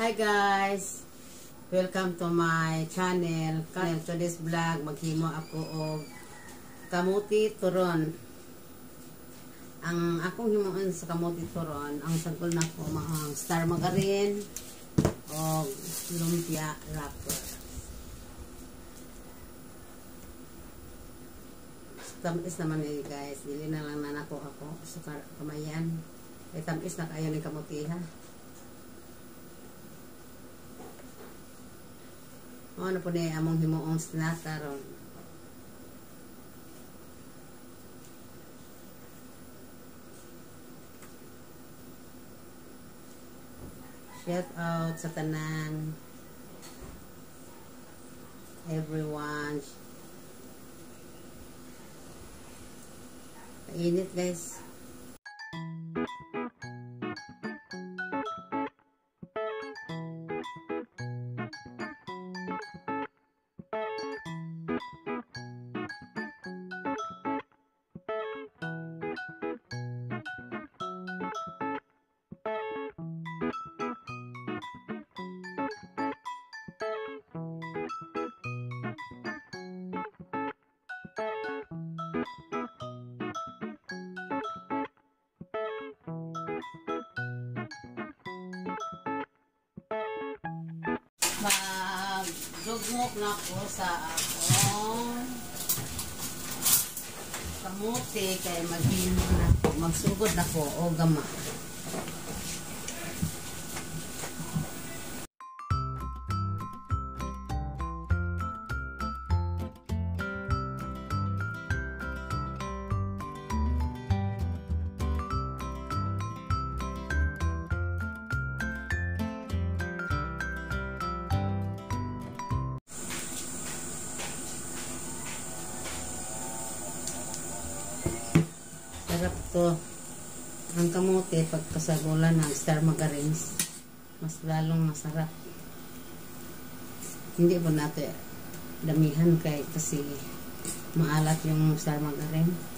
Hi guys! Welcome to my channel. To this vlog, maghimo ako og kamuti turon. Ang akong himuon sa kamuti turon, ang sagol nako ang star margarine o lumpia wrapper. Tamis naman eh guys, dili na lang nanako ako sa kamayan. Eh, tamis na kayo ni kamuti ha. Ano po ni among himuong sinata ron. Shout out sa tanan. Everyone. Mainit guys. Magdugmok na ako sa akong kamuti kay maghimo na ako, magsugod na ko o gama. Sarap to. Ang kamote pagkasagulan ng star margarines, mas lalong masarap. Hindi po natin damihan kay kasi maalat yung star margarine.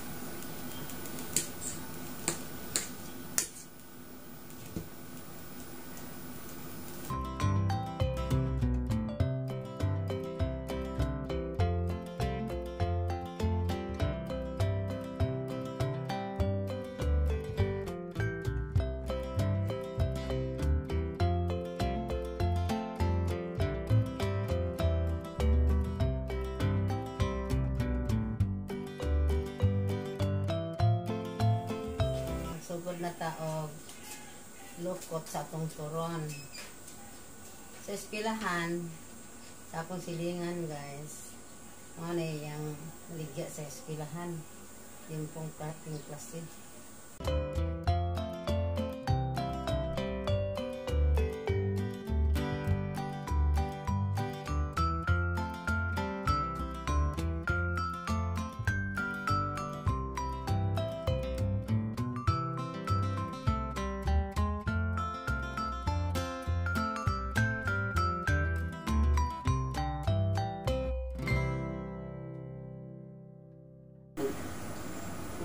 Sugod na taog lukot sa atong turon. Sa eskilahan, sa akong silingan guys, mga na yung ligya sa eskilahan, yung pong yung klase.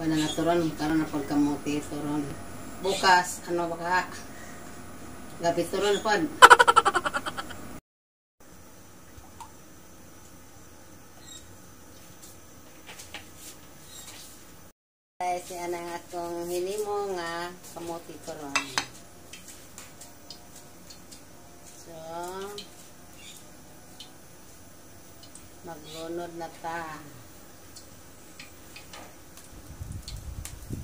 Wala na turon, karon na pagkamuti turon. Bukas, ano baka? Gabi turon pod. Guys, yan ang atong hinimo nga kamuti turon. So, maglunod na ta.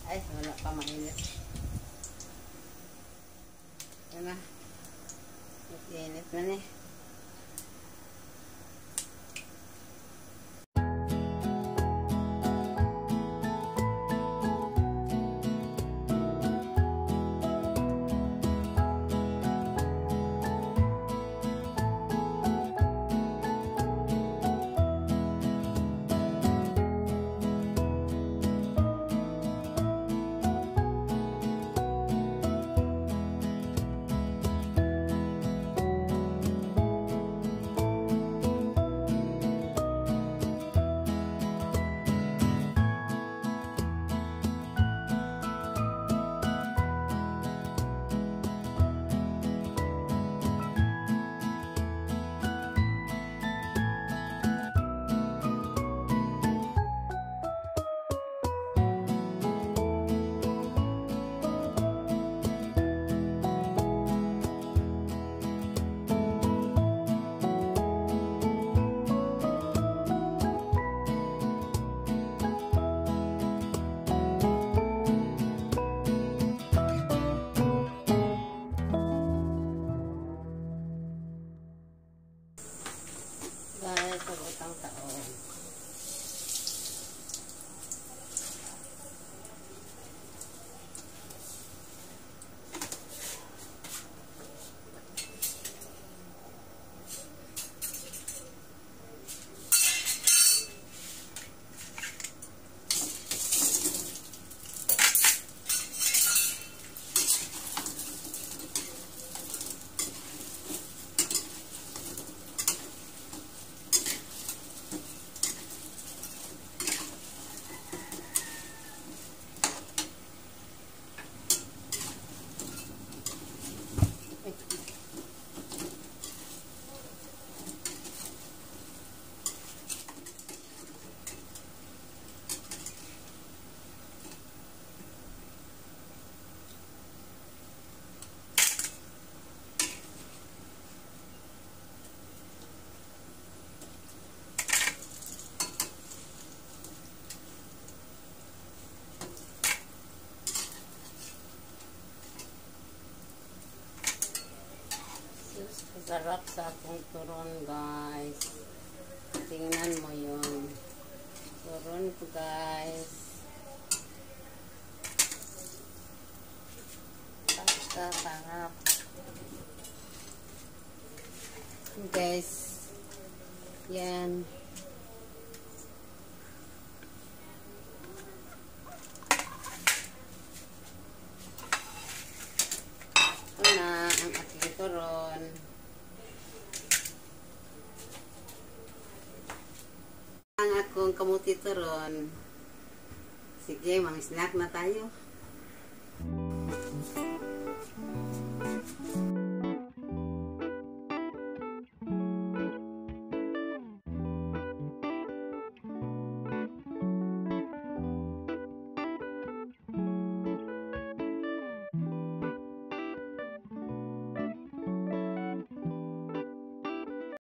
Ay, wala pa, mainit. Yan na. Mainit na ni. Guys, magbutang taon. Sarap sa akong turon, guys. Tingnan mo yun. Turon ko, guys. Pagkasarap. Guys. Yan. Ito na ang aking turon. Ang akong kamuti turon. Sige, mga snack na tayo.